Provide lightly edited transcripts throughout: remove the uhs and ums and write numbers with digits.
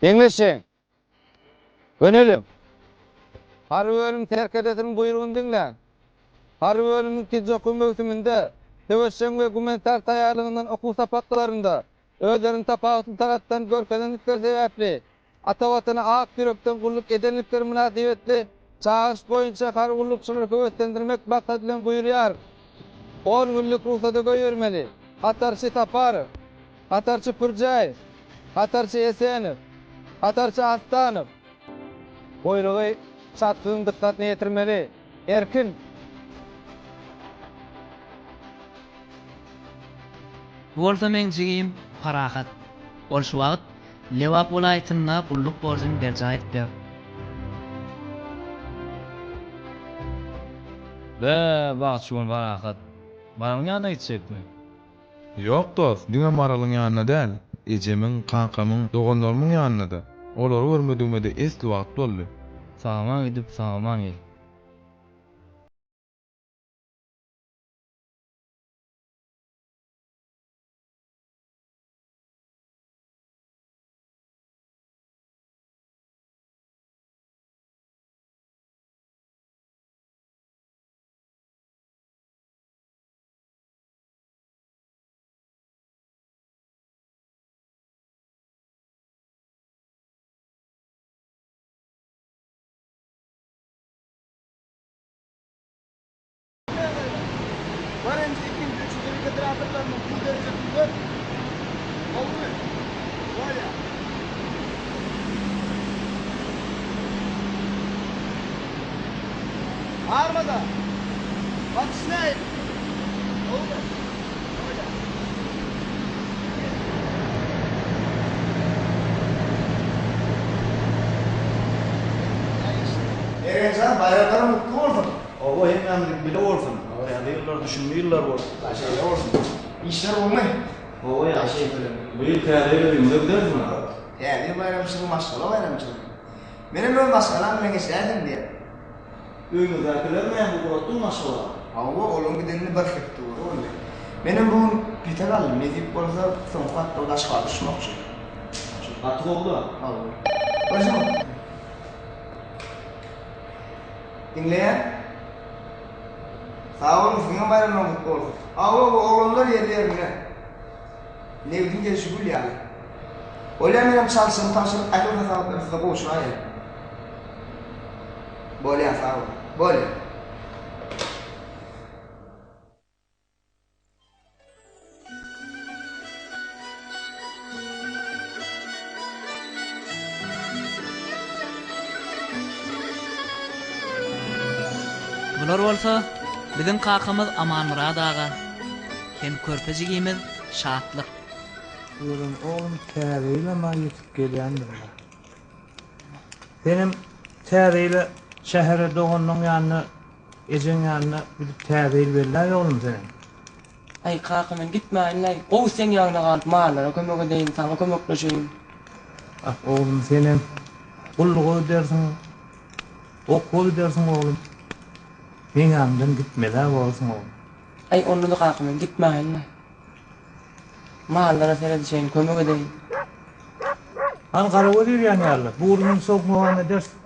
Diňleşiň! Göneliň! Harby bölüm serkerdesiniň buýrugyny diňläň! Harby bölümiň ikinji okuw möwsüminde söweşjeň we gumanitar taýýarlygyndan okuw sapaklarynda özlerini tapawutly tarapdan görkezendikleri sebäpli ata Watana ak ýürekden gulluk edenlikleri mynasybetli çagyryş boýunça harby gullukçylary höweslendirmek maksady bilen buýurýarys. On günlük rugsada goýbermeli. Hatarçy Saparow. Hatarçy Pürjäýew. Hatarçy Esenow. Hatarçy Astanow. Buýrugy Şatlygyň dykgatyna ýetirmeli. Erkin! Bu bolsa meň jigim Parahat. Ol şu wagt Lebap welaýatynda gulluk borjuny berjaý edip ýör. Be, bagt şu gün Parahat. Maralyň ýanyna gitjekmi? Ýok dost, diňe Maralyň ýanyna däl, ejemiň, kakamyň, doganlarymyň ýanyna-da. Olary görmedigime-de esli wagt boldy. Sag-aman gidip, sag-aman gel. Birinji, ikinji, üçünji regeneratorlarynyň suw derejesini gör. Gowumy? Bolýar. Armada. Batyş nähili? Gowumy? Bolýar. Mergenjan, baýramlaryň gutly bolsun! Hawa, hemmämiziňki bile bolsun. Täze ýyllar düşümli ýyllar bolsun. Şeýle bolsun. Işler gowumy? Hawa, ýagşy. Bu ýyl Täze ýyla öýüňize gidersiňmi? Täze ýyl baýramçylygy maşgala baýramçylygy. Menem öz maşgalam bilen geçiräýsem diýýän. Öýüňizdäkiler näme ugratdyňmy Aşgabada? Hawa, olaryň gidenine bir hepde boldy. Menem bu gün petek aldym. Nesip bolsa, soňky gatlawda Aşgabada uçmakçy. Gaty gowy-da. Hawa. Görşüňmi? Diňleýän. Sag boluň, siziňem baýramlaryňyz gutly bolsun. Hawa, bu oglanlar ýerli-ýerinde. Nebitiň gelşi gül ýaly. Bolýa menem çalşygymy tabşyryp ähli hasabatlary size gowşuraýyn. Bolýa sag bol. Bolýa. Bular bolsa biziň kakamyz Amanmyrat aga hem körpe jigimiz Şatlyk. Görün oglum täze ýylam-a ýetip gelýändir-le. Senem täze ýyla şähere doganynyň ýanyna, ejeň ýanyna gidip täze ýyl belläý oglum senem. Aý kaka men gitmäýinlaý, gowy seň ýanyňda galyp mallara kömek edeýin, saňa kömekleşeýin. Ah oglum senem gulluga gidersiň, okuwa gidersiň oglum. Meň ýanymdan gitmel-ä borsuň oglum. Aý onda-da kaka men gitmäýinlaý. Mallara seredişeýin, kömek edeýin. Hany garagöz ýörýän ýaly, burnuny sokmagan edersiň.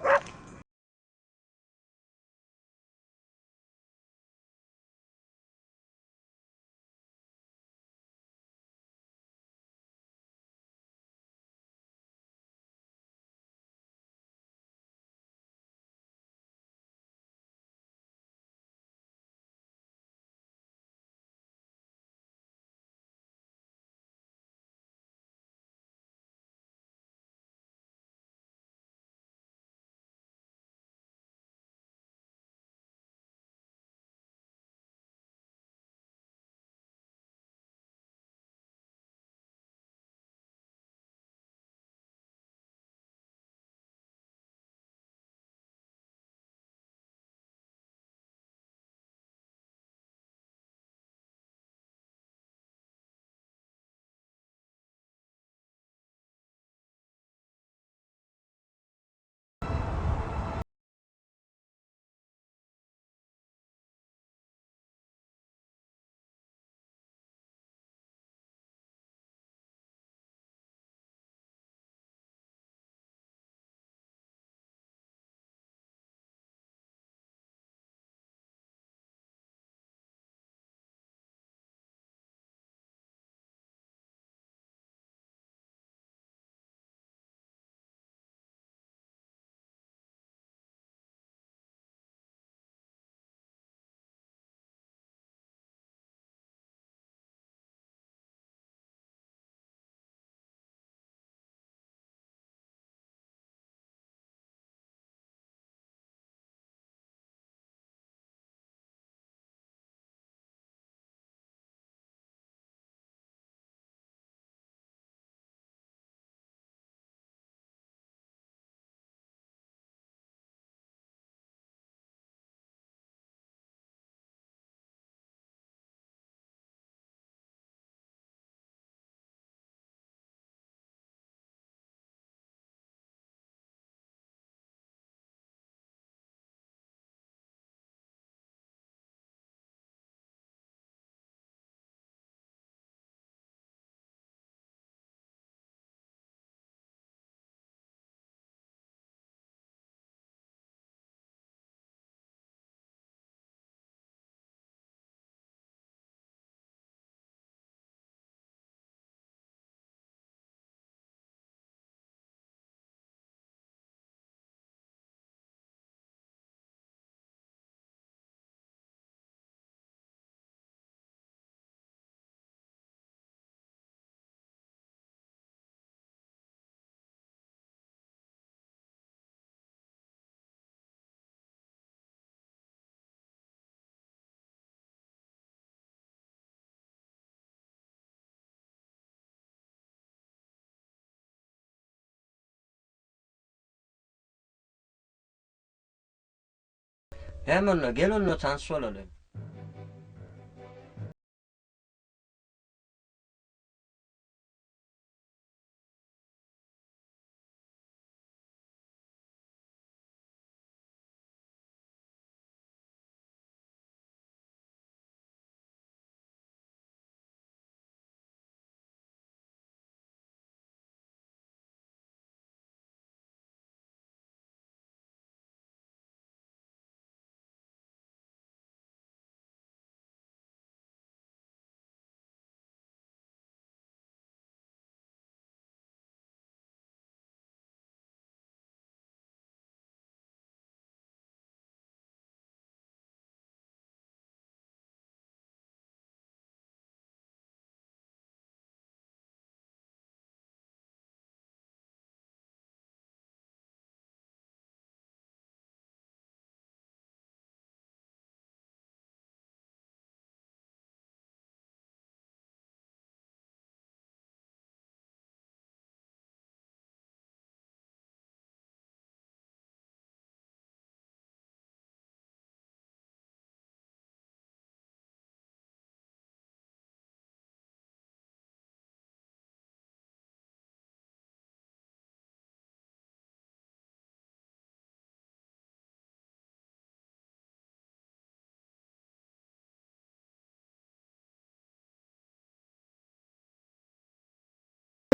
Hem onda, gel onda tanyş bolaly.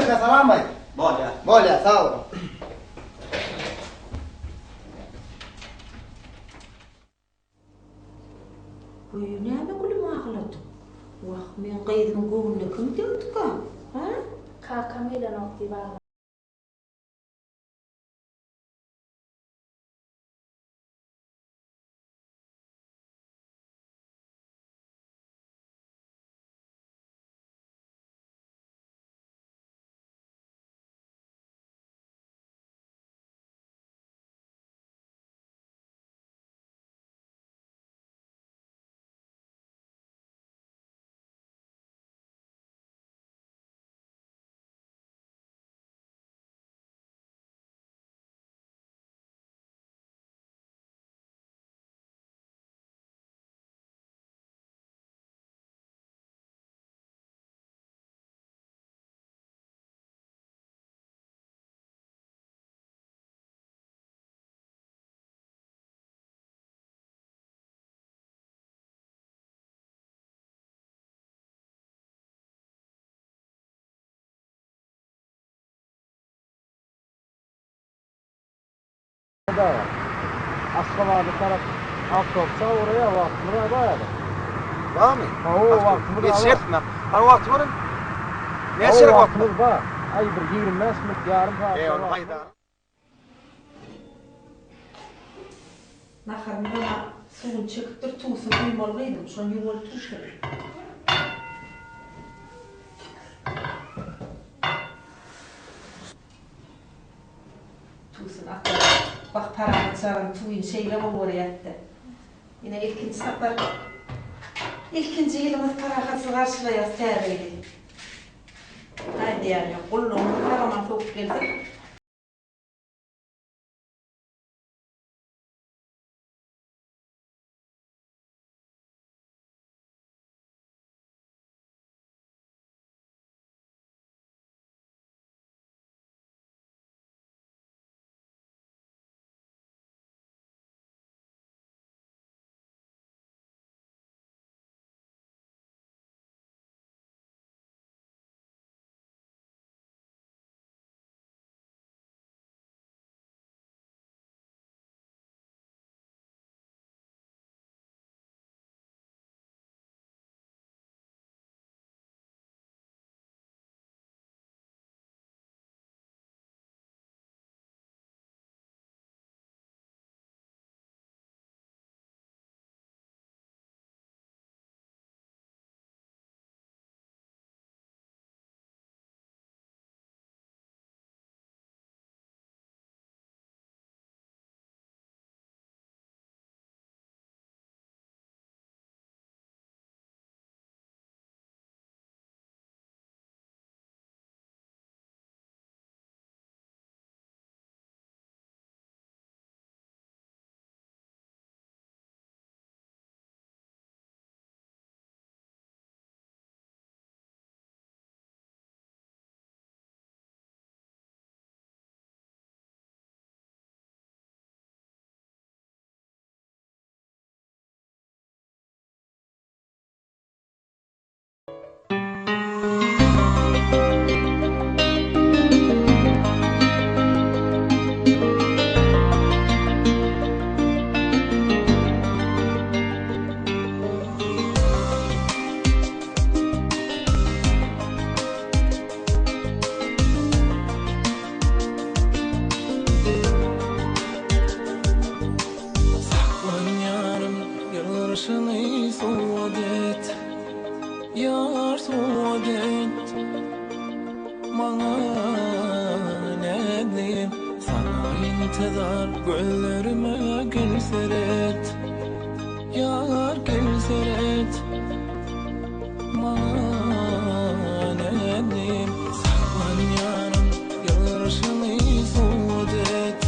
Salam aýt. Bolýar. Bolýar, sag boluň. Bu näme gülüm agladyň? Wah, meň gyzymyň göwnüne kim degdika? Hä? Kakam gelenok diýip agladym. Aşgabada tarap awtobus ugraýar wagtymyz bar. Barmy? Hawa, wagtymyz bar. Ýetişeris. Hany wagty görün. Näçe wagtymyz bar? Aý bir 25 minut, ýarym sagat. Eý, ony haýda. Naharymyzam suwuny çekipdir, towsuny guýmaly gyzym, şony ýuwaly turşuly. Towsuny ataly. Bak Parahat çagaň tüwini şeýle gowy görýärdi. Ine ilkinji sapar ilkinji ýylymyz Parahatsyz garşylaýarys täze ýyly. Aýdýan ýok, gullugymyzy sag-aman sowup gelsek. intizar Gözlerime gel seret Yar gel seret Maňa nädim Saklanýaryn Ýylgyryşyňy sowgat et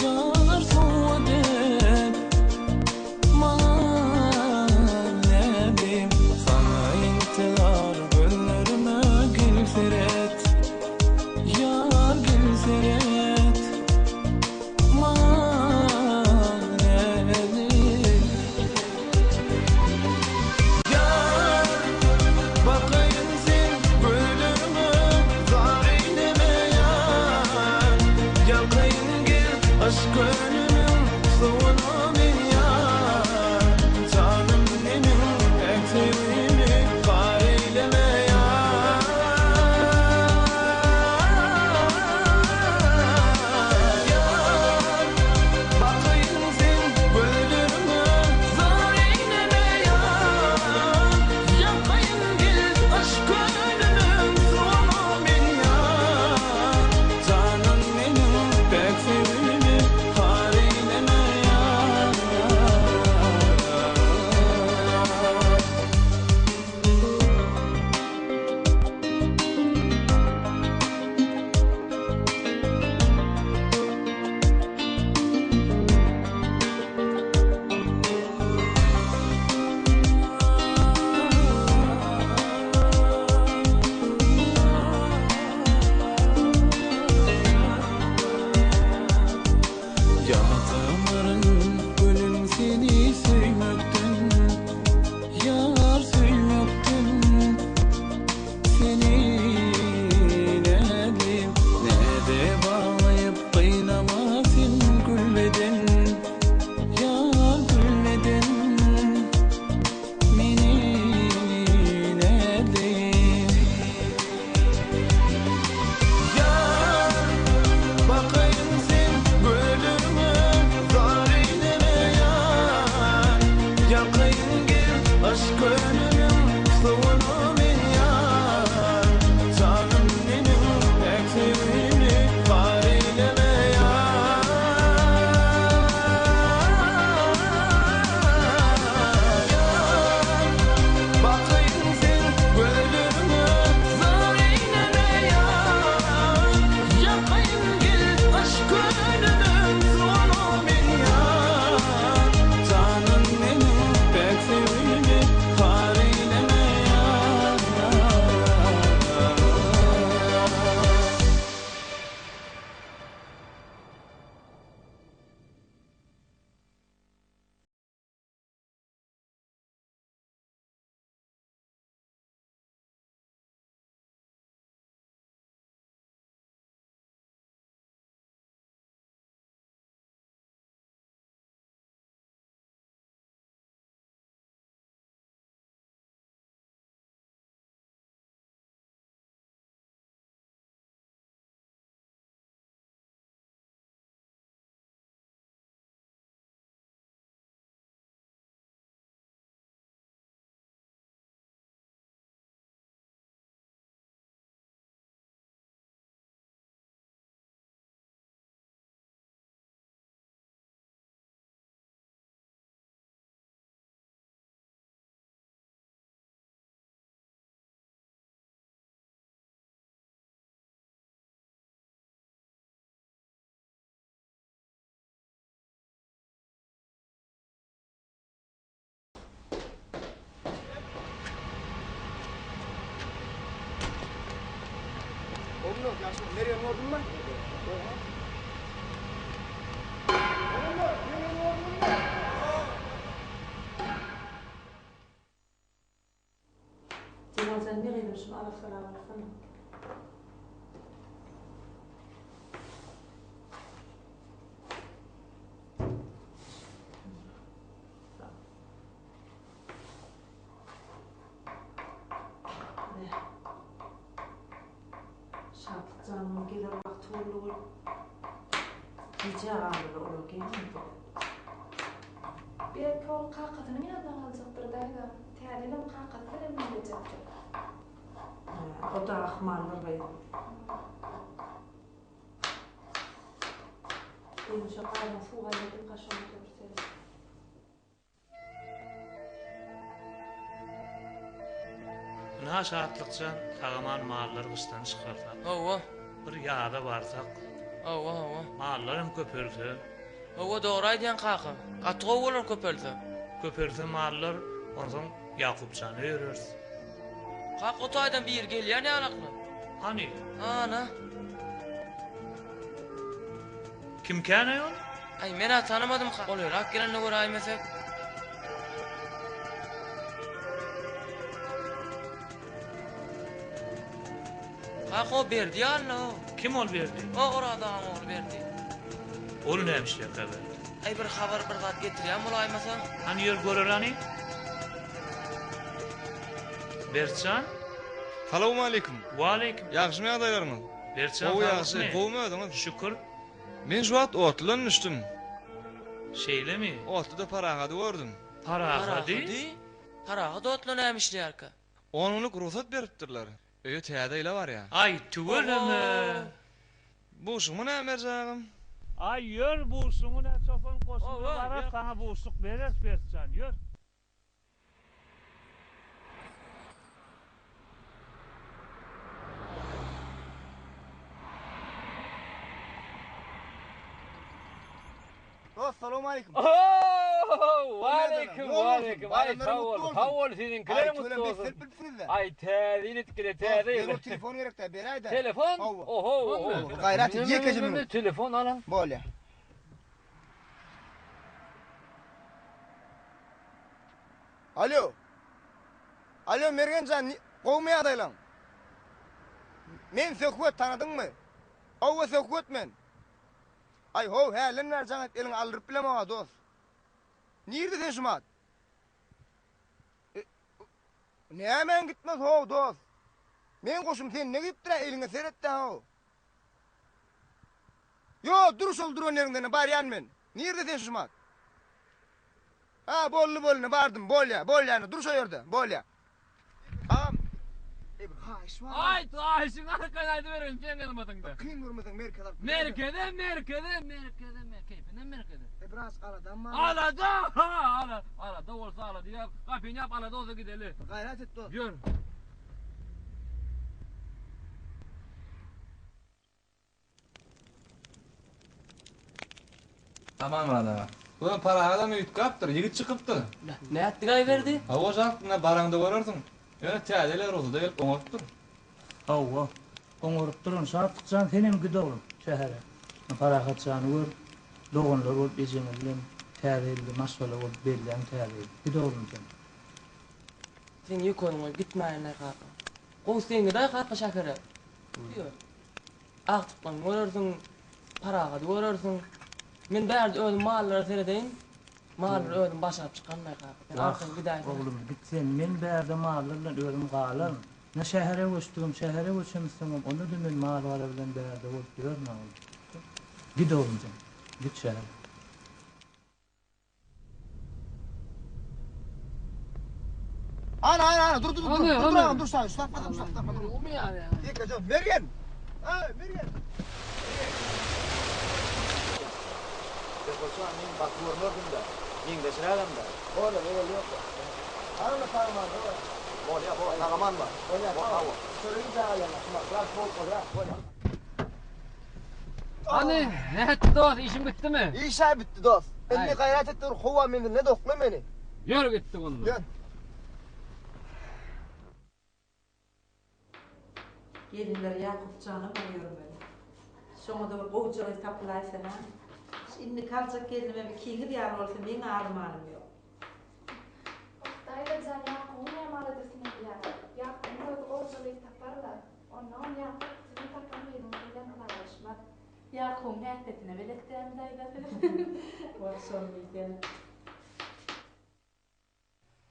Ýar sowgat et Maňa nädim Saňa intizar Gözlerime gel seret Ýar gel seret Maňa nädim Ýar bakaýyn sen gözlerime Zar eýleme ýar Ýalkaýyn gel aşk kölüniň Suwuna men ýar Janym meniň päk söýgimi Gar eýleme ýar Ýar bakaýyn sen gözlerime Zar eýleme ýar Ýakaýyn gel aşk kölüniň Suwuna men ýar Janym meniň päk söýgimi Har eýleme ýar. Ýadamaryn gülüm seni söýmekden Ýar söýmekden Seni nädip näde baglaýyp gynama sen gülmeden Ýar gülmeden Meni nädip Ýar bakaýyn sen gözlerime Zar eýleme ýar Ýakaýyn gel aşk kölüniň Suwuna men ýar Janym meniň päk söýgimi Gar eýleme ýar Ýar bakaýyn sen gözlerime Zar eýleme ýar Ýakaýyn gel aşk kölüniň Suwuna men ýar Janym meniň päk söýgimi Har eýleme ýar. Oğlum ýagşy Merýem gördüňmi? Jemaljan bir gyzym şuny arassalap alsana. Şatlyk janyň geler wagty boldy ol. Gijä galdylar olar gelmedi. Belki ol kakasynyň ýanyna galjakdyr daýza. Täze ýylam kakasy bilen bellejekdir. Hä, o-da ahmaldyr gyzym. Ýumşak gaýmagy suw gaýnadymka şoňa bir seret. Ynha Şatlykjan sagaman mallary gyşdan çykarsak. Hawa. Bir ýaza barsak. Hawa hawa. Mallaram köpelse. Hawa dogry aýdýaň kaka. Gaty gowy bolar köpelse. Köpelse mallar onsoň Ýakupjana ýöreris. Kaka o taýdan biri gelýän ýalakly. Hany? Ana. Kimkänaý ol? Aý men-ä tanamadym kaka. Golaýrak gelende göräýmesek. Kaka o Berdi ýaly-la o. Kim ol Berdi? O Oraz agaň ogly Berdi. Ol näme işleýärkä Berdi? Aý bir habar bir zat getirýän bolaýmasa. Hany ýör göreli hany. Bertjan. Salowmaleýkim. Waleýkim. Ýagşymy ýagdaýlaryňyz? Bertjan Gowy saglykmy? ýagşy. Gowumy özüňiz? Şükür. Men şu wagt otludan düşdüm. Şeýlemi? Otluda Parahady gördüm. Parahady? Parahady? Parahat otla näme işleýärkä? On günlük rugsat beripdirler. Öýe täze ýyla barýa. Aý tüweleme. Buşugymy näme berjek agam? Aý ýör buşugyňy nä çopan goşuna barar saňa buşluk bereris Berkjan ýör. Dost salowmaleýkim. Ohow! Waleýkim, waleýkim. Aý sag bol, sag bol siziňkilerem gutly bolsun. Aý täze ýyl etgili täze ýyl. Zerur telefon gerekdä beräýdä. Telefon? Ohow, ohow. Gaýrat et ýekeje minut. Telefon alan. Bolýa. Alo. Alo Mergen jan, gowumy ýagdaýlaň? Men Söhbet tanadyňmy? Hawa Söhbet men. Aý how hälden bäri jaň edip eliňi aldyryp bilemog-a dos. Nirde sen şumat? E, nämäň gitmez how dos? Meň goşum sende gidipdir-ä eliňe seret-dä how. Ýo, dur şol duran ýeriňden barýan men. Nirde sen şumat? Ha, boldy boldy ine bardym. Bolýa, bolýa ine dur şo ýerde. Bolýa. Agam, e bir haýyş bar. Aýt, haýyşyňy arkaýyn aýdyberin seň hyzmatyňda. Kyn görmeseň merkeze alyp Merkeze, merkeze, merkeze, keýpine merkeze. E biraz aladam bar. Alada, ha, ala, alada bolsa alada ýap, gapyny ýap, alada bolsa gideli. Gaýrat et dost. Ýör. Amanmyrat aga. Bu Parahat-am üýtgäpdir, ýigit çykypdyr. Nätdigaý Berdi? Hawa Žak, baraňda görersiň. Ýöne täze ýyla rugsada gelip oňarypdyr. Hawa, oňarypdyryn. Şatlyk jan, senem git oglum, şähere. Parahat jany gör, doganlar bolup ejeňiz bilen täze ýylda maşgala bolup belläň täze ýyly. Git oglum sen. Seň ýüküňi goýup gitmäýin-aý kaka. Gowy sen gidaý kaka şähere. Ýör. Agtyklaryňy görersiň, Parahady görersiň. Men bärde özüm mallara seredeýin. Mallary özüm başaryp çykaryn-aý kaka. Sen arkaýyn gidäýsene. Oglum, git sen. Men bärde mallar bilen özüm galaryn. Ne şähere göçdügim, şähere göçemsoňam, onda-da men mal-gara bilen bärde bolup ýörün oglum. Git oglum sen. Git şähere. Ana ana ana dur dur dur dur dur agam dur şaý stop dur stop stop dur. Ýekeje Mergen. Aý Mergen. Sen men gaty görmerdim-de. Meňzeşrägem-dä. Bolýa ýok ýok. Ana sagaman dur. Bolýa bol sagaman bar. Bolýa sag bol. Çöregiň jaýlaryna şumat biraz sowuk bolýa bolýa. Hany, nätdi dost, işiň bitdimi? Iş-ä bitdi dost. Indi gaýrat et dur, howa menziline dokla meni. Ýör gitdik onda. Ýör. Gelinler Ýakup jana bir ýörmeli. Şoňa-da bir gowja gyz tapylaýsa hä? Şu indiki aljak gelnimem ikiňiz ýaly bolsa meň armanym ýok. Wah, daýza jan Ýakubyň näme aladasyny edýäň? Ýakubyň özi gowja gyz tapar-la. Onnoňam Ýakup siziň tapan gyzyňyz bilen ylalaşmaz. Ýakubyň häsiýetine belet dämi daýza siz? Wah, şony diýsene.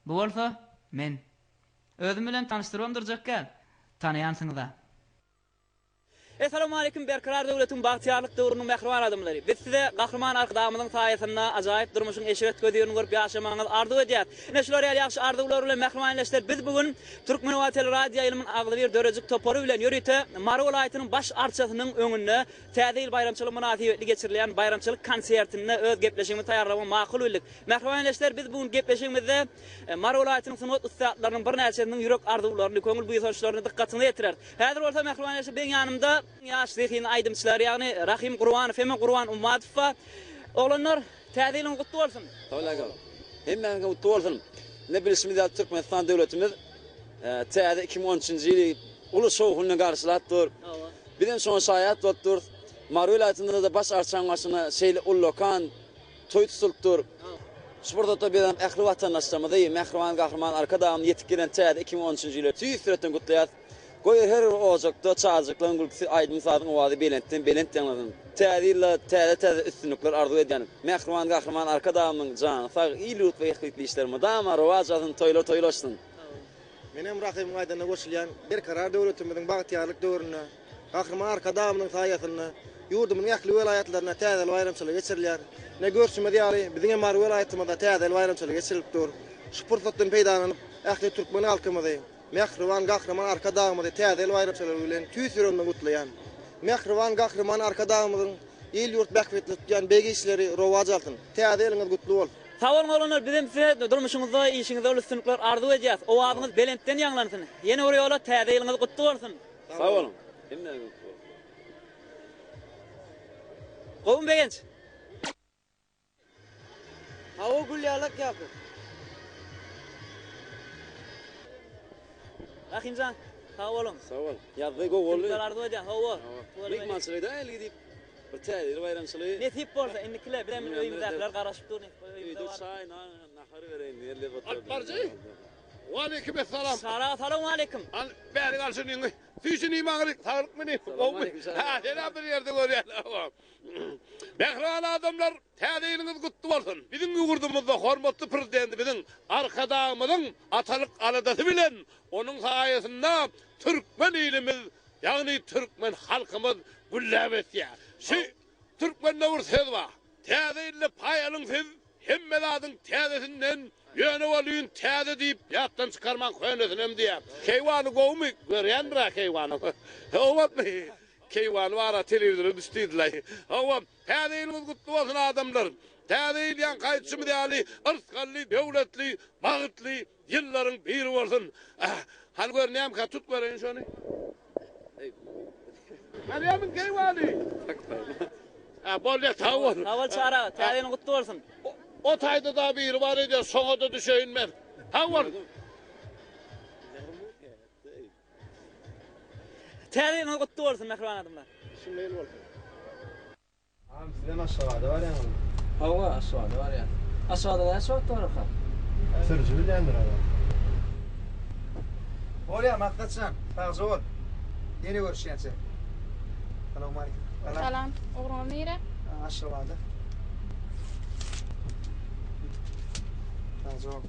Bu bolsa, men. Özüm bilen tanyşdyrybam durjak däl. Tanaýansyňyz-a. Essalawmaleýkim Berkarar döwletiň bagtyýarlyk döwrüniň mähriban adamlary! Biz size Gahryman Arkadagymyzyň saýasynda ajaýyp durmuşyň eşret gözürini görüp ýaşamagyňyzy arzuw edýäris. Ine şular ýaly ýagşy arzuwlar bilen mähriban ildeşler biz bu gün Türkmenoba teleradioýaýlymyň agzybir döredijilik topary bilen ýörite Mary welaýatynyň baş arçasynyň öňünde Täze ýyl baýramçylygy mynasybetli geçirilýän baýramçylyk konsertinde öz gepleşigimizi taýýarlamagy makul bildik. Mähriban ildeşler biz bu gün gepleşigimizde Mary welaýatynyň sungat ussatlarynyň birnäçesiniň ýürek arzuwlaryny, köňül buýsançlaryny dykgatyňyza ýetireris. Häzir bolsa mähriban ildeşler meň ýanymda ýaş zehinli aýdymçylar, ýagny Rahym Gurbanow hem Gurban Ummadow bar. Oglanlar, Täze ýylyňyz gutly bolsun! Sag boluň agam. Hemmäňiziň gutly bolsun. Ine bilşimiz ýaly Türkmenistan döwletimiz täze 2013-nji ýyly uly şowhun bilen garşylap dur. Biz hem şoňa şaýat bolup durus. Mary welaýatynda-da baş arçaň başyna şeýle ullakan toý tutulyp dur. Şu pursatda biz hem ähli watandaşlarymyzy mähriban Gahryman Arkadagymyz ýetip gelen täze 2013-nji ýyly tüýs ýürekden gutlaýarys. Goý, her bir ojakda çagajyklaryň gülküsi, aýdym-sazyň owazy belentden belent ýaňlansyn. Täze ýylda täze-täze üstünlikler arzuw edýän. Mähriban Gahryman Arkadagymyzyň jany sag, il-ýurt bähbitli işleri mydama rowaç alsyn, toýlar toýlaşsyn! Menem Rahymyň aýdanyna goşulýan. Berkarar döwletimiziň bagtyýarlyk döwründe Gahryman Arkadagymyzyň saýasynda ýurdumyzyň ähli welaýatlarynda Täze ýyl baýramçylygy geçirilýär. Ine, görşümiz ýaly, biziň hem Mary welaýatymyzda Täze ýyl baýramçylygy geçirilip dur. Şu pursatdan peýdalanyp, ähli türkmen halkymyzy, mähriban Gahryman Arkadagymyzy Täze ýyl baýramçylygy bilen tüýs ýüregimden gutlaýan. Mähriban Gahryman Arkadagymyzyň il-ýurt bähbitli tutýan beýik işleri rowaç alsyn! Täze ýylyňyz gutly bolsun! Sag boluň oglanlar bizem size durmuşyňyzda işiňizde uly üstünlikler arzuw edýäs owazyňyz belentden ýaňlansyn ýene bir ýola täze ýylyňyz gutly bolsun. Sag boluň. Hemmäňize gutly bolsun. Gowumy Begenç? Hawa gül ýalak ýapyp. Rahymjan sag boluň. Sag bol. Ýazdy gowy boldy. Üstünlikler arzuw edýän hawa. Myhmançylyk edäýeli gidip. Bir täze ýyl baýramçylygy. Nesip bolsa indikile bizem öýümizdäkiler garaşyp dur nesip bolsa öýümize Öýde baryp. çaý nan nahar bereýin diýerler. Alyp baryjy. Waleýkim essalam. Çary aga salowmaleýkim. Al bärik al şunyňy. Süýşüni maňryk saglykmy nim? Gowmy? Hä senä bir ýerde görýän. Mähriban adamlar täze ýylyňyz gutly bolsun. Biziň ýurdumyzda hormatly Prezidentimiziň Arkadagymyzyň atalyk aladasy bilen onuň saýasynda türkmen ilimiz ýagny türkmen halkymyz gülläp ösýär. Şu türkmende bir söz bar. Täze ýylda paý alyň siz hemme zadyň täzesinden, ýöne welin täze diýip ýatdan çykarmaň könesinem diýýär. Keýwany gowumy? Görýändir-ä keýwany. Howwatmy? Keýwany bar-a telewizora düş diýdilaý. Hawa, täze ýylyňyz gutly bolsun adamlar! Täze ýyl ýaňky aýdyşymyz ýaly yrsgally, döwletli, bagtly ýyllaryň biri bolsun. Hany görünýärmikä tut göreýin şony. Görýärmiň keýwany? Hä, bolýa sag bol. Sag bol Çary aga, täze ýylyň gutly bolsun. O taýda-da biri bar edýär, şoňa-da düşeýin men. Sag bol. Täze ýylyňyz gutly bolsun mähriban adamlar. Şunda ýyl bolsun. Agam sizem Aşgabada barýaňyzmy? Hawa Aşgabada barýas. Aşgabada näçe wagt bararkak? Sürüji bilýändir agam. Bolýa Maksatjan, sagja bol. Ýene görüşýänçä. Salowmaleýkim. Salam. Ogruňyz nire? Aşgabada. Sagja bol.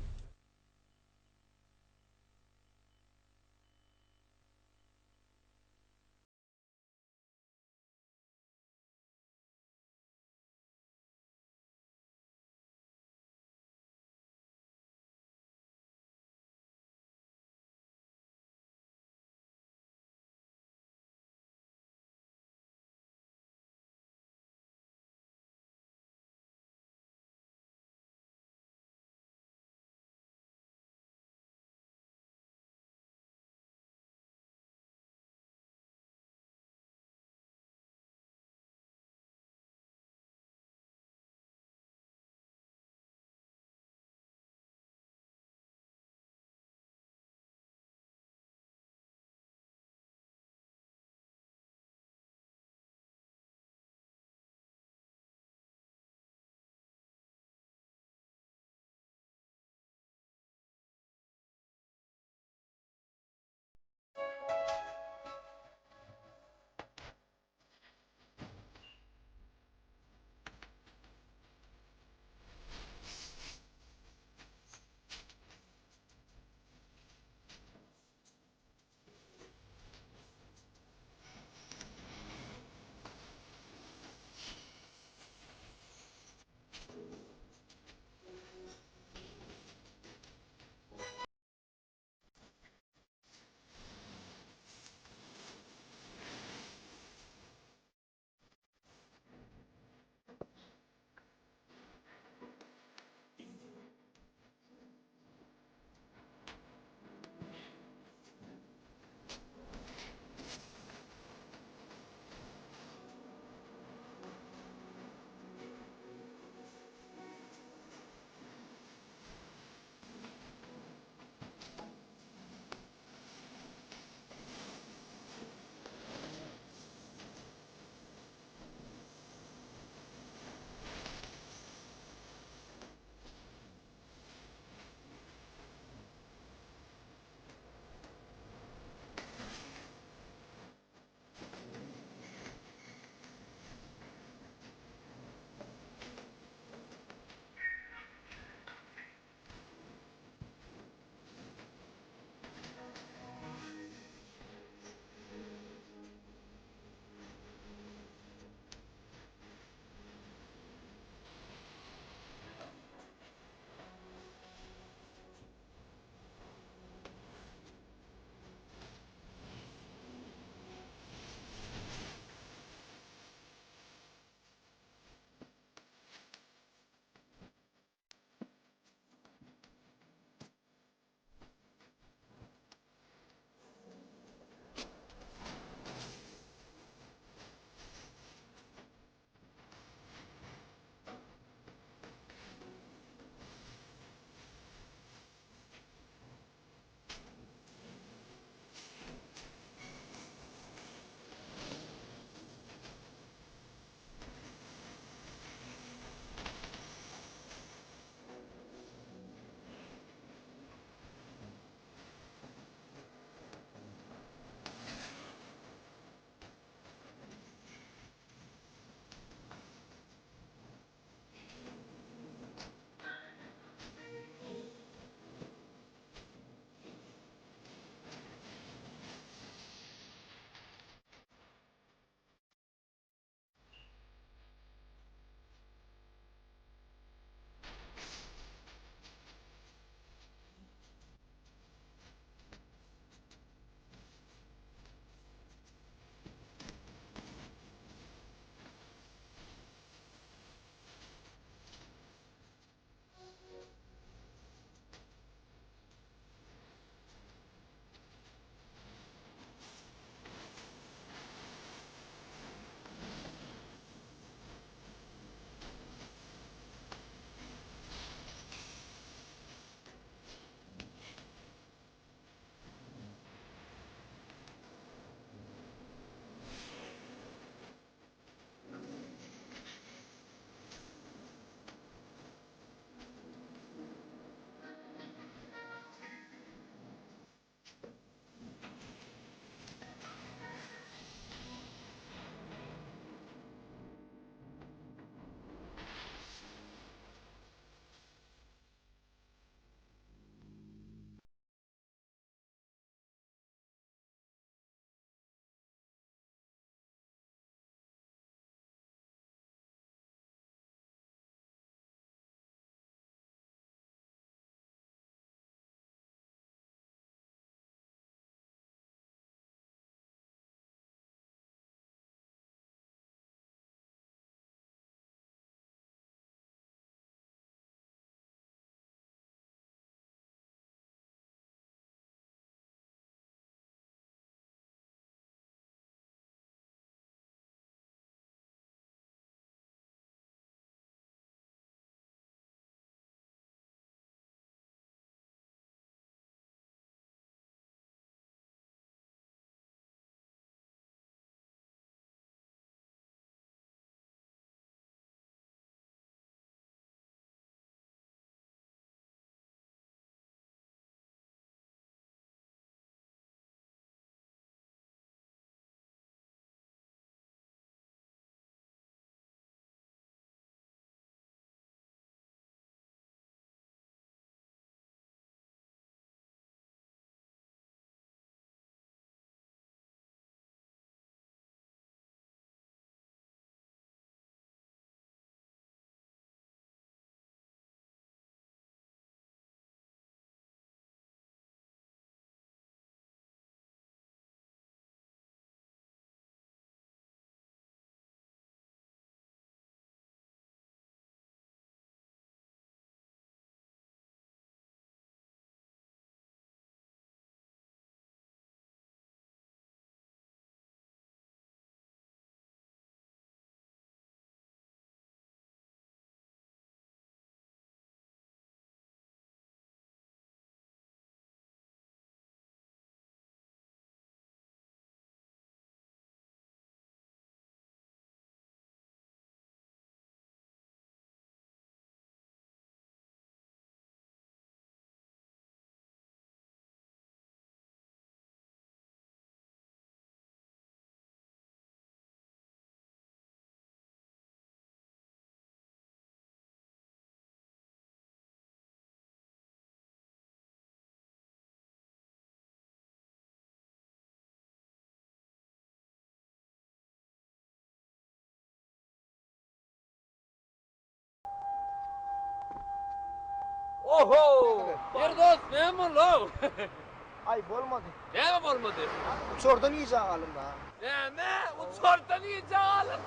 Oho! Ýeri dost, näme boldy-ow? Aý, bolmady. Näme bolmady? Uçardan gijä galdym-da. Näme? Uçardan gijä galdyň?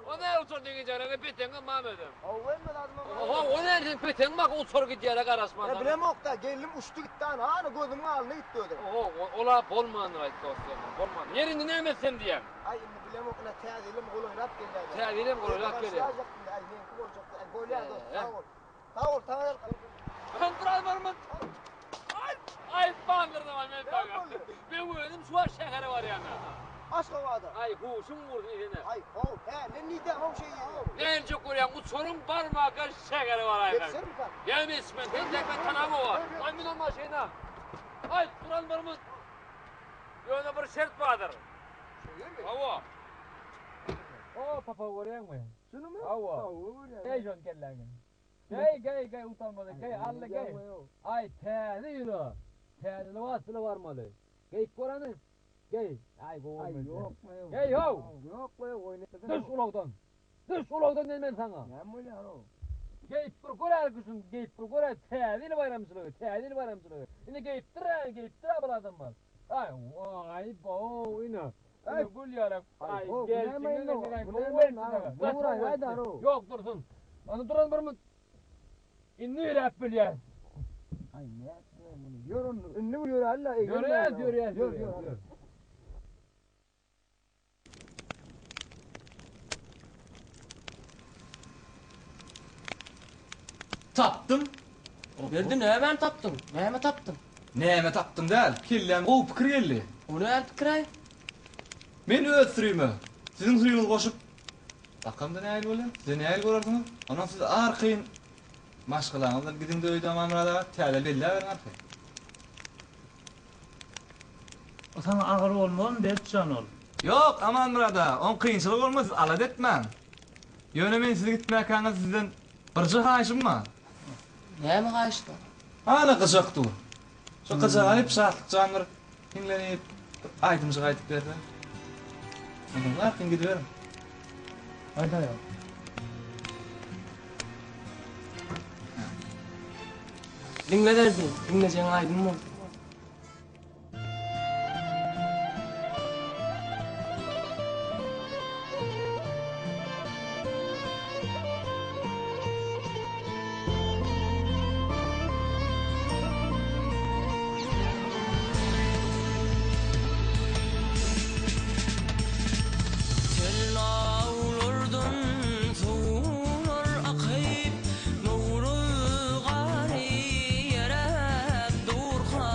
O näme uçardan gijä galdyň? Peteňem barmy özem? Hawa, hemme zadym bar. Oho, o näme seň peteň barka uçar gidýärä garaşman. Ýa bilemok-da, geldim uçdy gitdi ana, ana gözümiň alnynda gitdi özem. Oho, ol-a bolmandyr aýt dost ýa, bolmandyr. Ýeri indi näme etsem diýýäň? Aý indi bilemok, ine täze ýylam golaýlap gelýär. Täze ýylam golaýlap gelýär. Aý meňki boljakdy. Aý bolýar dost, sag bol. Sag bol, saňa ýalkasyn. Ben biraz barmaz. Aý, aý bandyrdy men saňa. Men özüm şu wagt şähere barýan. Aşgabada. Aý, huşuň gursun isene. Aý, how, hä, men nirde how şeý ýeri. Näljek bolýaň, uçaryň barmaka şähere baraýsaň. Ýetişermikä? Näme ýetişmez, sen tek men tanamok. Aý, mün maşyna. Aý, duran barmaz. Ýöne bir şert bardyr. Şeýlemi? Hawa. O, papa görýäňmi? Şunumy? Hawa. Hawa görýän. Geý şony kelläňe. Geý, geý, geý, utanmada geý, alla geý. Aý, täze ýyla, täze lybas bile barmaly. Geýip gör hany. Geý. Aý, gowy Aý, bolmaz. ýok, ýok. Geý, how! Ýok, ýok, oýna. Düş ulagdan. Düş ulagdan diýen men saňa. Näme bolýar-ow? Geýip bir gör hälki şuny, geýip bir gör-ä, täze ýyl baýramçylygy, täze ýyl baýramçylygy. Indi geýipdir-ä, geýipdir-ä bul adamlar. Aý, waý, bow, ine. Ine gül ýaly. Aý, gelşiňe Ýok, dursun. Onda duran bir minut. Indi ýöräp bilýäs. Aý, nätme muny. Ýör onda. Indi ýöräli-le. Ýöräs, ýöräs, ýör. Tapdym. Berdi nämäni tapdyň? Näme tapdyň? Näme tapdym däl, kelläme gowy pikir geldi. O näme pikir-aý? Men öz sürime siziň sürüňizi goşup bakamda nähili bolýar? Size nähili görersiňiz? Ondan siz arkaýyn maşgalaňyz bilen gidiňde öýde Amanmyrat aga, täze belläberiň arkaýyn. O saňa agyr bolmazmy Berkjan ol? Ýok, Amanmyrat aga, oň kynçylygy bolmaz, siz alada etmäň. Ýöne men siz gitmäkäňiz sizden birje haýyşym bar. Näme haýyşda? Ana gyjak dur. Şo gyjagy alyp Şatlyk jan bir hiňlenip bir aýdymjyk aýdyp berse. Ondan arkaýyn gidiberiň. Aýdaýaw. Diňle Berdi, diňlejegiň aýdym bolsun. Tellawlardan suwlar akyp, Nowruz gary eräp durka.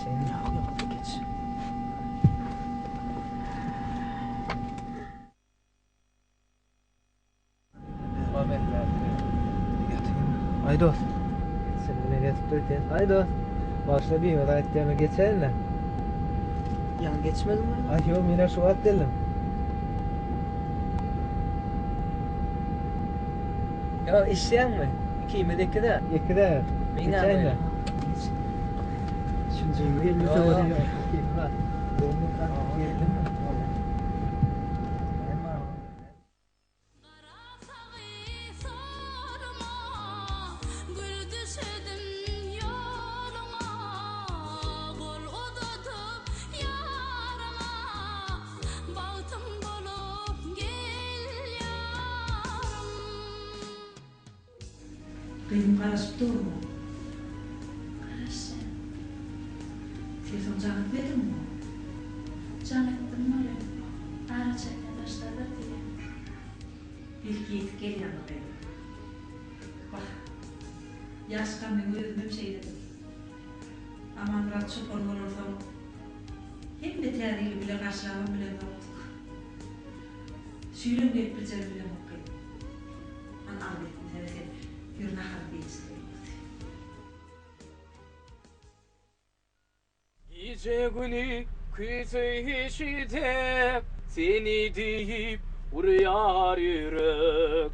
Geçeýin. Ýok, ýok, geç. Aý dost. Sen bilen ýatyp dur Aý dost. Başla biýmez aýtýan geçeýin-le. Ýaňy geçmediňmi? Aý ýok, men şu wagt geldim. Ýa işleýäňmi? Ikimiz ekide. Ekide. Geçeýin-le. Üçünji gelmese bolýar. Geldim. Gyzym garaşyp durmy? Garaşýan. Telefon jaň etmediňmi? Jaň etdim welin, araçäkden daşdadyr diýýär. Belki ýetip gelýändir gyzym. Wah, ýaşkam meň özümem şeýledim. Amanmyrat çopan bolansoň, hemme täze ýyly bile garşylabam bilemzokdyk. Şu ýylam gelip biljegini bilemok gyzym. Hany aldy etmesene sen, ýör naharyňy iýişdireýin bolsy. Gije güni küýseýşide seni diýip urýar ýürek.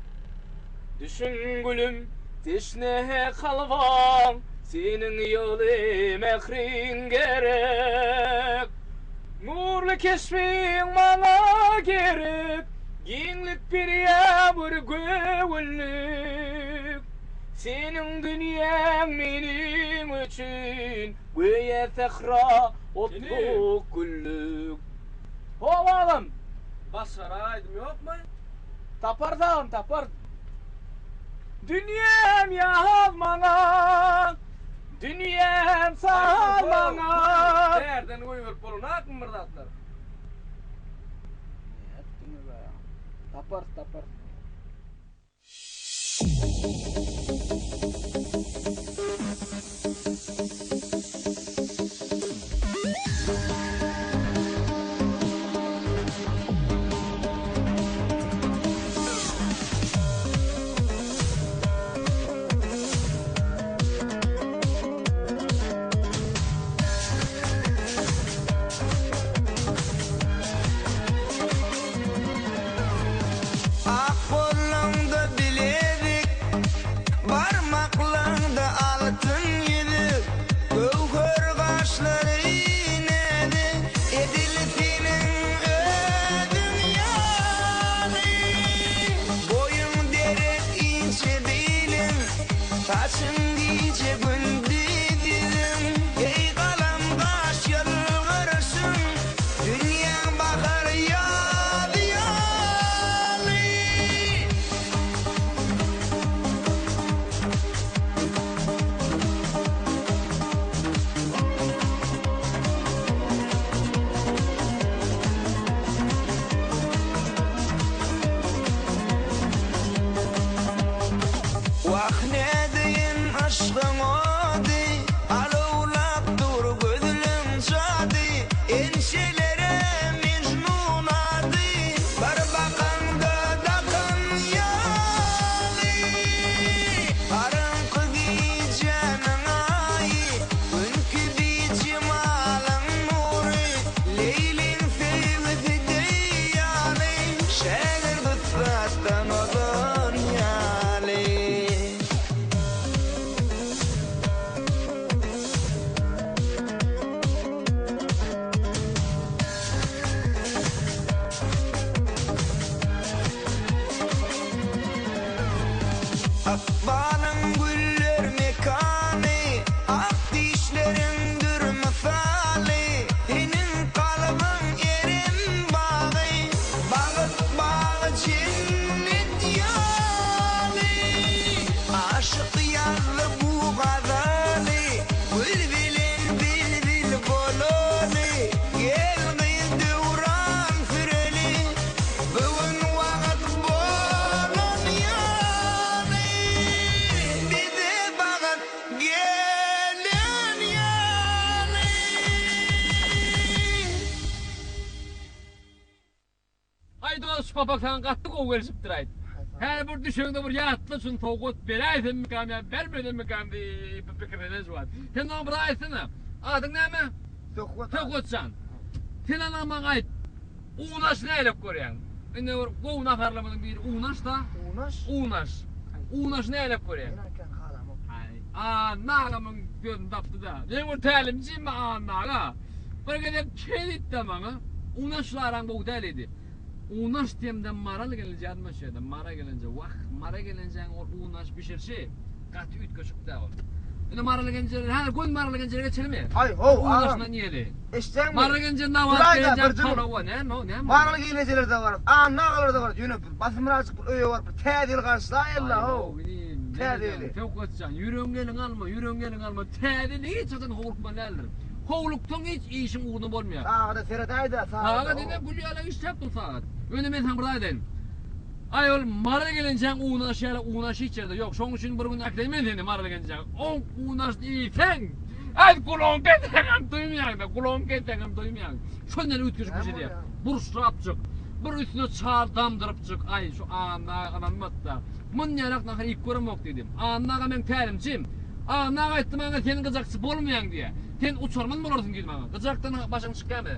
Düşün gülüm teşne kalba seniň ýyly mähriň gerek. Nurly keşbiň maňa gerek, giňlik berýär bir göwünlik. Seniň dünýäň meniň üçin Göýä sähra otluk güllük. How agam! Başgara aýdym ýokmy? Taparys agam taparys. Dünýäm ýaz maňa, dünýäm saz maňa. Bärden goýberip bolanakmy bir zatlar? Nätdiňiz agam? Taparys taparys. Ak gollaňda bilezik, Barmaklaňda altyn ýüzük, Göwher gaşlary näzik. papak saňa gaty gowy gelşipdir-aýt. Häzir bir düşeňde bir ýatla şuny sowgat beräýsemmikäm ýa bermesemmikäm diýip bir pikirlenen şu wagt. Sen maňa bir aýtsana. Adyň näme? Söhbet. Söhbetjan. Sen ana maňa aýt. Unaş nähilek görýäň? Indi bir gowy naharlarymyzyň biri unaş-da. Unaş? Unaş. Unaş nähilek görýäň? Men aýtýan halamok. Aý, Anna agamyň sözüni tapdy-da. Men bir tälimçim Anna aga. Bir gezek şeý diýdi-de maňa. Unaşla araň gowy däl diýdi. Unaş diýemde Maral gelinje ýadyma düşýär-de. Mara gelinje, wah, Mara gelinjäň ol unaş bişirişi gaty üýtgeşik-dä ol. Indi Maral gelinje, häzir göni Maral gelinjelere geçelimi? Aý, how, agam. Unaşyndan iýeli. Eşitýäňmi? Maral gelinje nabat Duraý-da, gelinje bir jygyl. palawa, näme o, näme o? Maral gelinjelerde barys, Anna agalarda barys, ýöne bir basymrajyk bir öýe baryp bir täze ýyl garşylaýaly-la, how. Täze ýyly. Söhbetjan, ýüregiňi eliňe alma, ýüregiňi eliňe alma. Täze ýyl hiç haçan howlukmaly däldir. Howluksaň hiç işiň ugruna bolmaýar. Sagada seredäý-dä, sagada. Sagat ine gül ýaly işläp dur sagat. Ýöne men saňa bir zat aýdaýyn. Aý ol Mara gelinjäň unaş ýaly unaş hiç ýerde ýok. Şoň üçin bir gün äkideýin men seni Mara gelinjäň. Oň unaşyny iýseň, aý gulagyňy kesseňem duýmaýaň-da, gulagyňy kesseňem duýmaýaň. Şondan üýtgeşik bişirýär. Burçlapjyk, bir üstüne çal damdyrypjyk, aý şu Anna aga ynanmady-da. Munýalak nahar iýip göremok diýdi. Anna aga meň tälimçim. Anna aga aýtdy maňa sen gyjakçy bolmaýaň diýýär. Sen uçarman bolarsyň diýdi maňa. Gyjakdan başyň çykýarmy?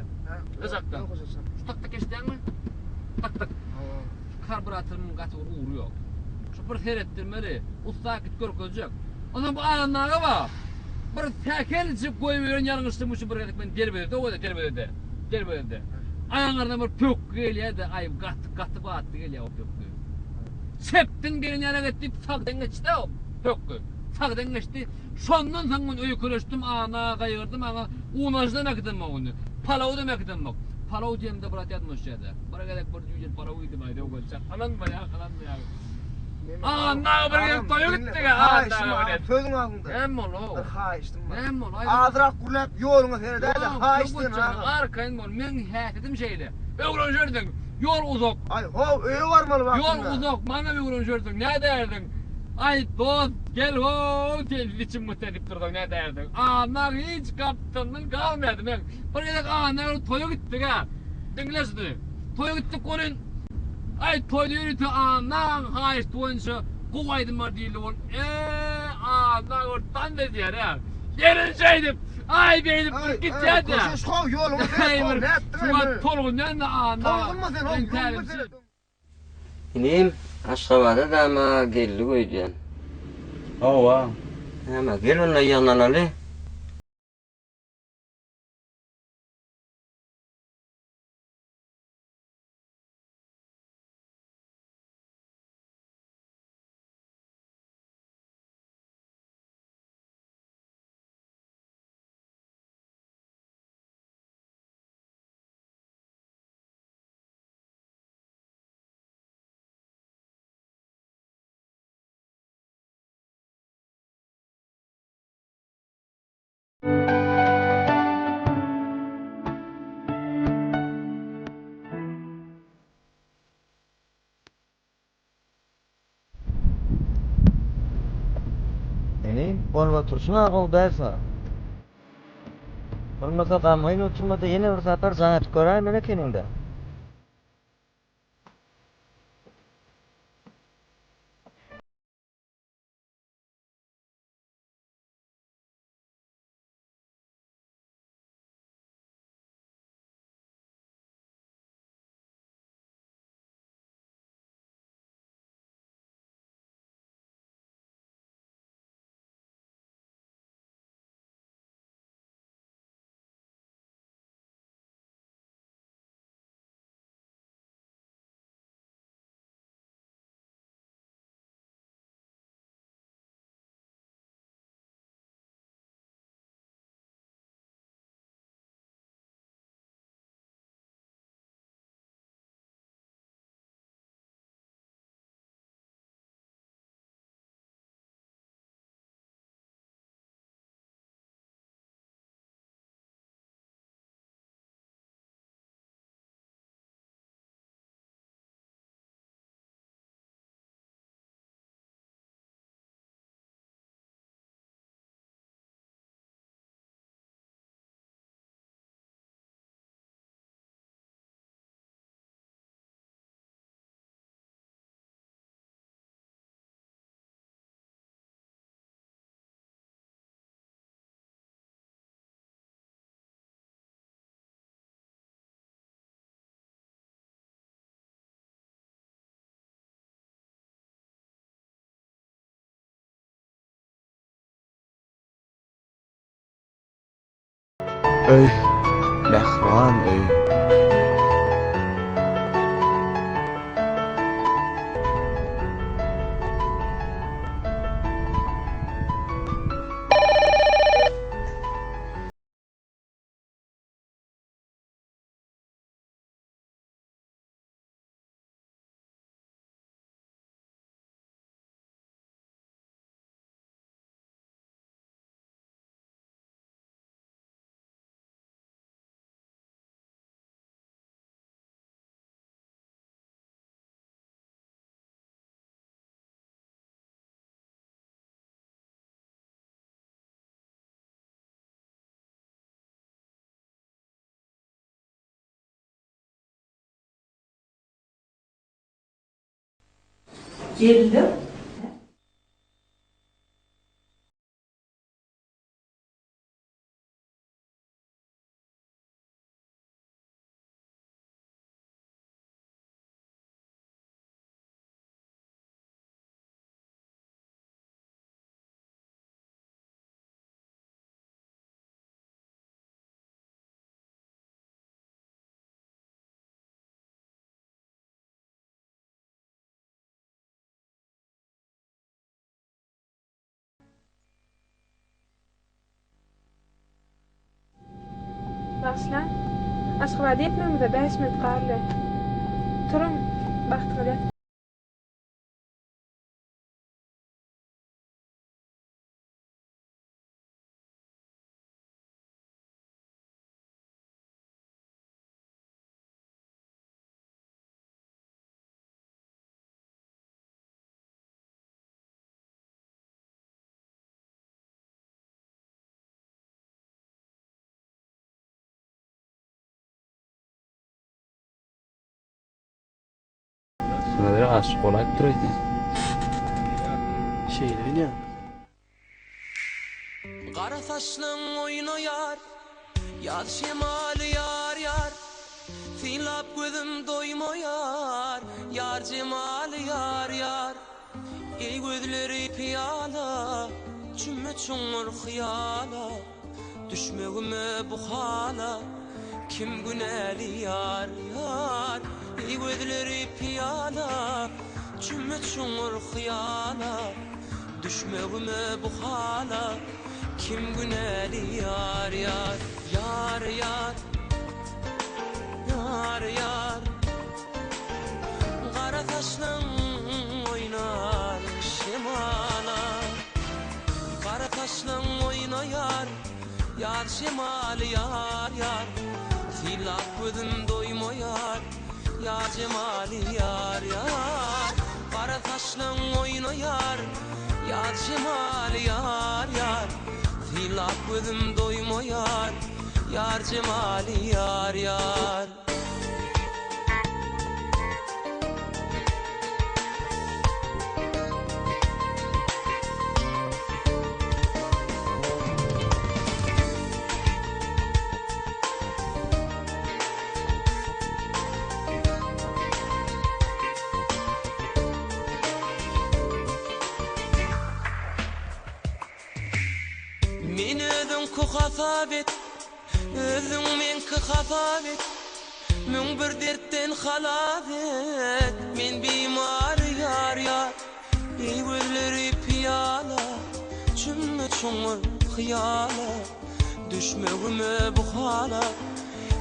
Gyjakdan. Şu tak tak eşidýäňmi? Tak tak. Şu karburatorymyň gaty bir ugry ýok. Şu bir seretdirmeli. Ussa git görkezjek. Ondan bu Anna aga bar. Bir sähelçik goýberen ýalňyşlygym üçin bir gezek men derbezede goýdy, derbezede. Derbezede. Aňyrdan bir pökgi gelýär-de, aý gaty gaty batly gelýär o pökgi. Çepden gelen ýaly et diýip sagdan geçdi o pökgi. Sagdan geçdi. Şondan soň men öýkeleşdim, ana gaýgyrdym, aňa unajdan äkidemok ony. Palawdan äkidemok. Palaw diýemde brat ýadyma düşýär-de. Bir gezek bir jüýjeli palaw iýdim aý, döwgelçek. Ynanmaýaň, ynanmaýaň. Anna bir gezek toýa gitdik, Anna bilen. Sözüň agzyňda. Näme boldy o? Bir haýyşdym bar. Näme boldy? Azrak gürläp ýoluňa seredäý-de, haýyşt sen agam. Arkaýyn bol, meň häsiýetim şeýle. Öwrenişersiň. Ýol uzak. Aý, how, öýe barmaly wagtynda. Ýol uzak, maňa öwrenişersiň. Näderdiň? Aý, dost, gel how, sen içim gytsa diýip dursaň näderdiň? Annak hiç gapdalyndan galmaýardy. Men bir gezek Annak bilen toýa gitdik-ä. Diňle şuny. Toýa gitdik welin, aý, toýda ýörite Annagyň haýyşty boýunça gowy aýdym bar diýildi. Ol, e, Annak ol tans edýär-ä. Gelin şeýdip, aý, beýdip bir gitýär-de. Köşeş how, ýoluňa seret, how, nätdiň-aý muny? Tolgunýan-da Annak. Tolgunma sen, how, ýoluňa seret. Inim, Aşgabada dama geldik öýdýän. Hawa. Näme, gel onda ýygnanaly. Inim, bolup oturşyň-a gowy dälsa. Bolmasa gamgyn oturma-da ýene bir sapar jaň edip göräýmeli ekeniň-dä. Öý, mähriban öý. Geldim. Bagyşlaň. Aşgabada ýetmegimize bäş minut galdy. Turuň, bagtyňyz ýatsyn. Şuna bir aşyk bolaýypdyr öýdýän. Şeýle öýdýän. Gara saçlaň oýnaýar, Ýaz şemaly ýar ýar. Synlap gözüm doýmaýar, Ýar jemaly ýar ýar. Eý gözleri pyýala, Çümme çuňňur hyýala, Düşmegime bu hala, Kim günäli ýar, ýar. Eý gözleri pyýala, Çümme çuňňur hyýala, Düşmegime bu hala, Kim günäli ýar, ýar. Ýar, ýar. Ýar, ýar. Gara saçlaň oýnar şemala Gara saçlaň oýnaýar ýar şemaly ýar ýar Synlap gözüm doýmaýar ýar jemaly ýar ýar Gara saçlaň oýnaýar ýar şemaly ýar ýar Synlap gözüm doýmaýar ýar jemaly ýar ýar. Meni özüňki hasap et, Özüň meňki hasap et, 1001 dertden halas et, Men bimar ýar ýar, Eý gözleri pyýala, Çümme çuňňur hyýala, Düşmegime bu hala,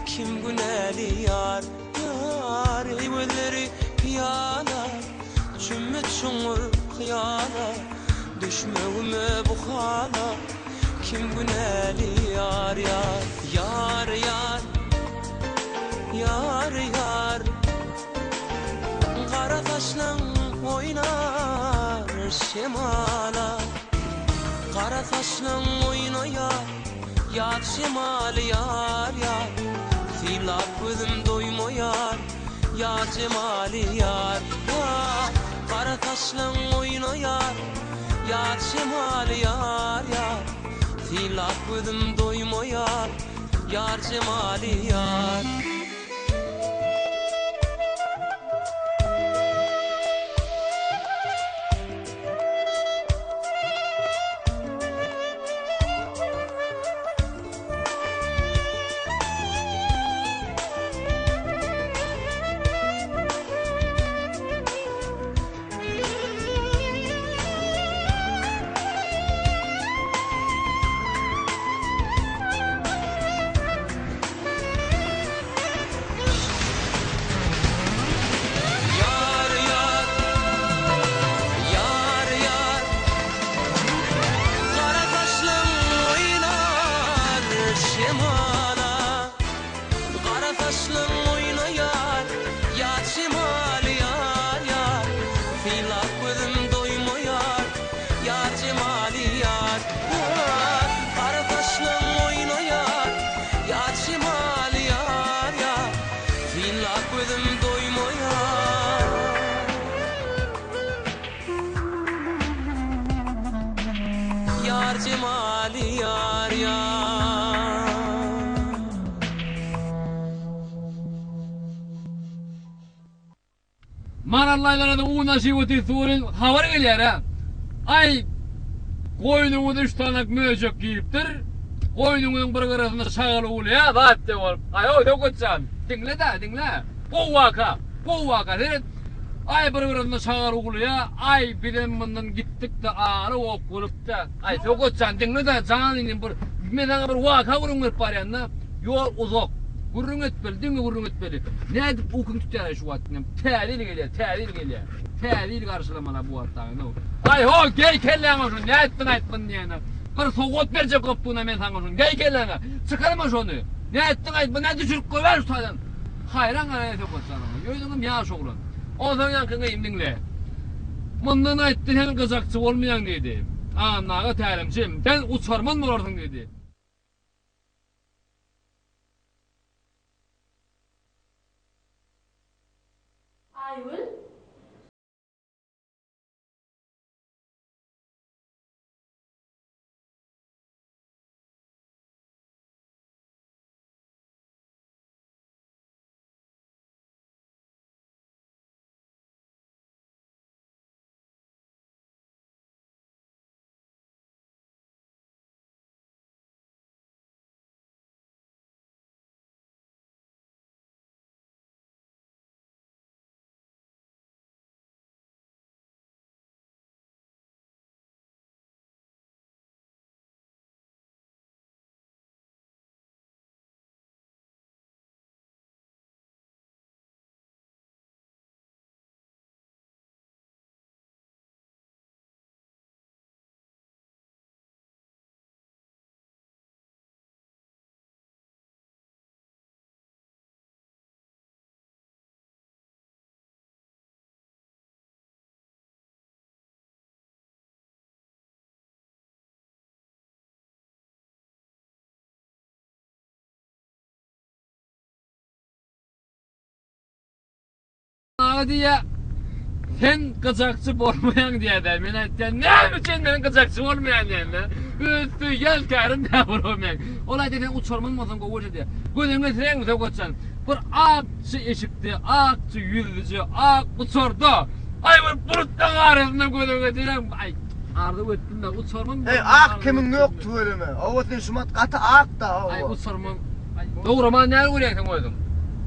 Kim günäli ýar ýar, Eý gözleri pyýala, Çümme çuňňur hyýala, Düşmegime bu hala, Kim günäli ýar ýar Ýar ýar Ýar ýar Gara saçlaň oýnar şemala Gara saçlaň oýnaýar Ýar şemaly ýar ýar Synlap gözüm doýmaýar Ýar jemaly ýar ýar Gara saçlaň oýnaýar Ýar şemaly ýar ýar Synlap gözüm doýmaýar Ýar jemaly ýar. Marallaýlara-da un aşyp otyr welin habar gelýär-ä. Aý, goýnuňyza üç sany möjek giripdir. Goýnuňyzyň bir gyrasynda şagal uwlaýar, zat diýip bolup. Aý-ow, Söwket jan, diňle-dä, diňle. Gowy waka, gowy waka, seret. Aý, bir gyrasynda şagal uwlaýar, aý, bizem mundan gitdik-de, aly ok bolup-da. Aý, Söwket jan, diňle-dä, jan inim, bir, men saňa bir waka gürrüň berip barýan-da. Ýol uzak. Gürrüň etmeli, diňe gürrüň etmeli. Nädip ukyň tutýar-aý şu wagt inem. Täze ýyl gelýär, täze ýyl gelýär. Täze ýyl garşylamaly bu wagt dagy. Aý ho, geý kelläňe şuny, nätdiň aýt muny diýende. Bir sowgat berjek bolupdygyna men saňa şuny, geý kelläňe. Çykarma şony. Nätdiň aýt, muny düşürip goýber şu taýdan. Haýran galaýan Söwgat jan oňa. Özüňem ýaş oglan. Onsoň ýaňky gyýym diňle. Mundan aýtdy sen gyjakçy bolmaýaň diýdi. Annaga tälimçim, sen uçarman bolarsyň diýdi. Aýgül. Aga diýýä, sen gyjakçy bolmaýaň diýýä-dä. Men aýtýan, näme üçin men gyjakçy bolmaýan diýende, öz söýýän kärim dä bol meň. Ol aýdýar, sen uçarman bolsaň gowy bolýar diýýä. Gözüňe sereňmi Söwgatjan, bir akja eşikde, akja ýüzlüje, ak uçarda, aý bir bulutlaryň arasynda gözüňe sereň, aý, arzuw etdim-de, uçarman Heý, ak kemiň ýok tüweleme. Hawa, sen şumat gaty ak-da, hawa. Aý, uçarman. Dogramany näme görýäň sen özüň?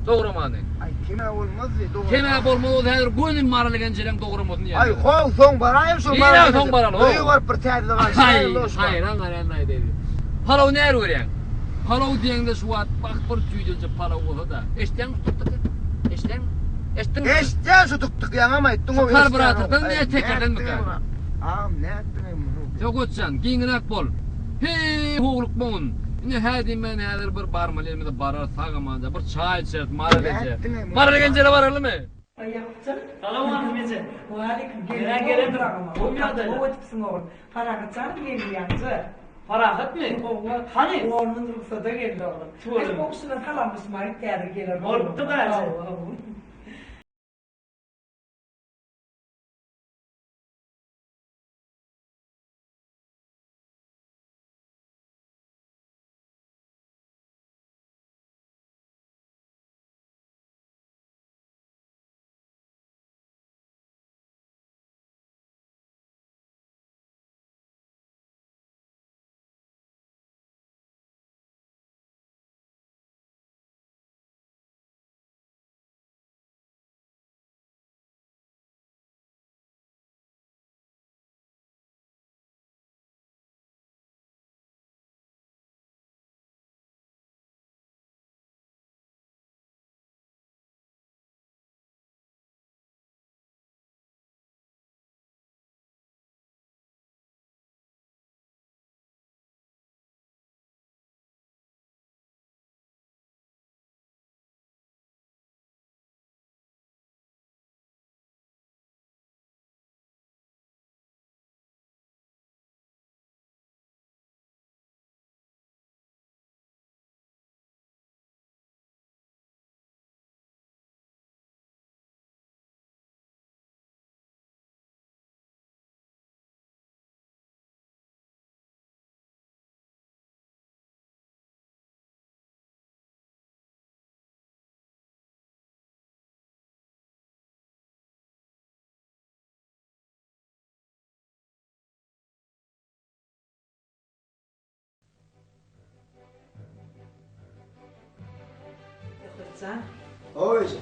Dogramany. Aý kemä bolmazdy dograma. Kemä bolmaz ol häzir göni Maral genjeleň dogramasyny ýer. Aý how soň baraýyn şo Maral. Nirä soň baraly how. Öýe baryp bir täze garşylaýyn Aý haýran galýan aýdaýdy. Palaw näme görýäň? Palaw diýeňde şu wagt bak bir jüýjenje palaw bolsa-da. Eşitýäňmi şu tuk-tuky? Eşitýäňmi? Eşitdiňmi? Eşitýän şu tuk-tuky ýaňam aýtdyň how. Şu karburatordan ýa tekerdenmikä? Agam nätdiň muny? Söwgatjan giňräk bol. Heý, howlukmagyn. Ine, hä diýmän häzir bir barmaly ýerimize bararys, sag-amanja bir çaý içeris, Maral eje. Maral genjele baralymy? Ýakupjan. Salowmaleýkim eje. Waleýkim. Nirä gelen Gowymy ýagdaýlar? Gowy etipsiň ogul. Parahat janym geldi ýaňja. Parahatmy? Hawa. Hany? Ondan rugsada geldi oglum. Tüweleme. Aý, goňşular salamlaşmaýyn täze gelen oglum. Bolupdy da eje. Hawa, hawa. Şatlyk jan. Hawa eje.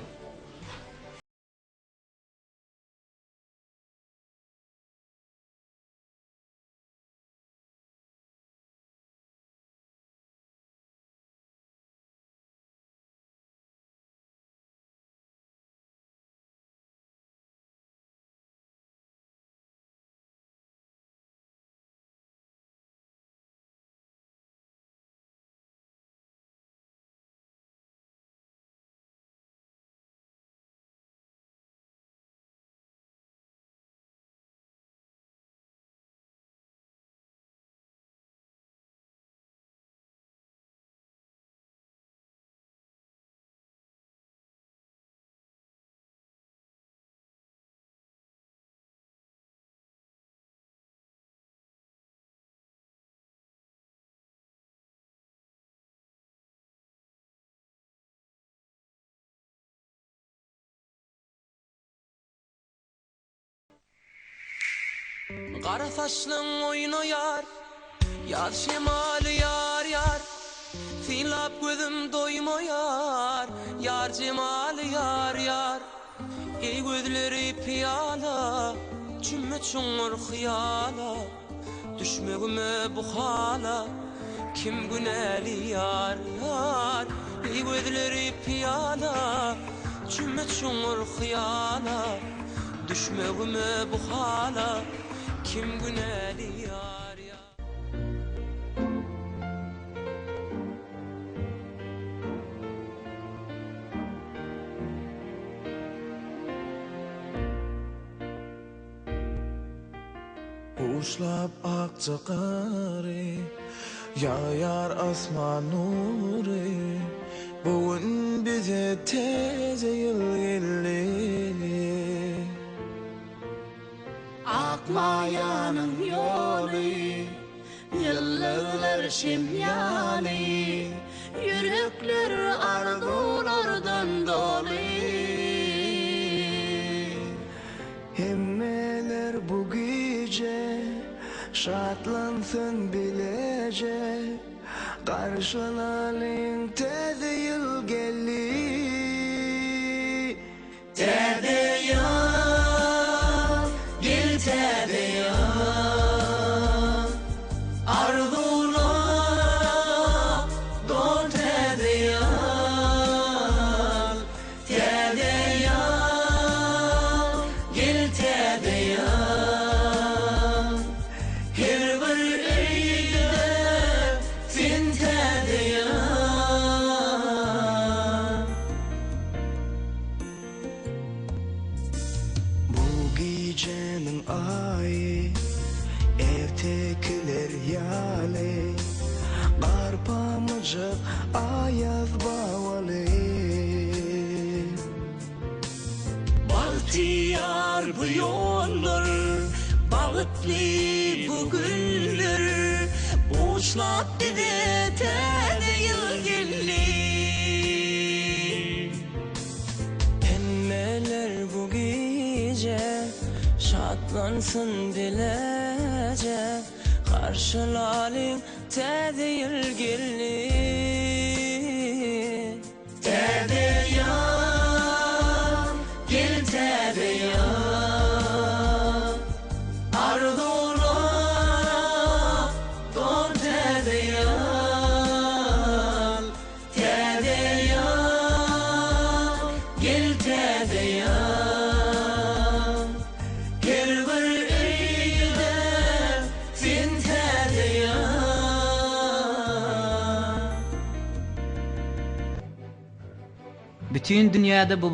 Gara saçlaň oýnaýar, Ýaz şemaly ýar ýar. Synlap gözüm doýmaýar, Ýar jemaly ýar ýar. Eý gözleri pyýala, Çümme çuňňur hyýala. Düşmegime bu hala, Kim günäli ýar ýar. Eý gözleri pyýala, Çümme çuňňur hyýala. Düşmegime bu hala, Kim günäli ýar ýar. Buşlap akja gary, Ýagýar asman nury, Bu gün bize täze ýyl geldi. Ak maýanyň ýoly, Ýyldyzlar şem ýaly, Ýürekler arzuwlardan doly. Hemmeler bu gije şatlansyn bileje Garşylalyň täze ýyl geldi. Täze ýyl, gel täze ýyl, Arzuwlara dol täze ýyl. Täze ýyl, gel täze ýyl, Her bir öýde sen täze ýyl. Bu gijäniň aýy ertekiler ýaly, Gar pamyjyk aýaz babaly. Bagtyýar bu ýollar, bagtly bu günler, Buşlap bize täze ýyl geldi. Hemmeler bu gije şatlansyn bileje, Garşylalyň täze ýyl geldi. Täze ýyl, gel täze ýyl, Arzuwlara dol täze ýyl. Täze ýyl, gel täze ýyl, Her bir öýde sen täze ýyl. Bütin dünýäde bu.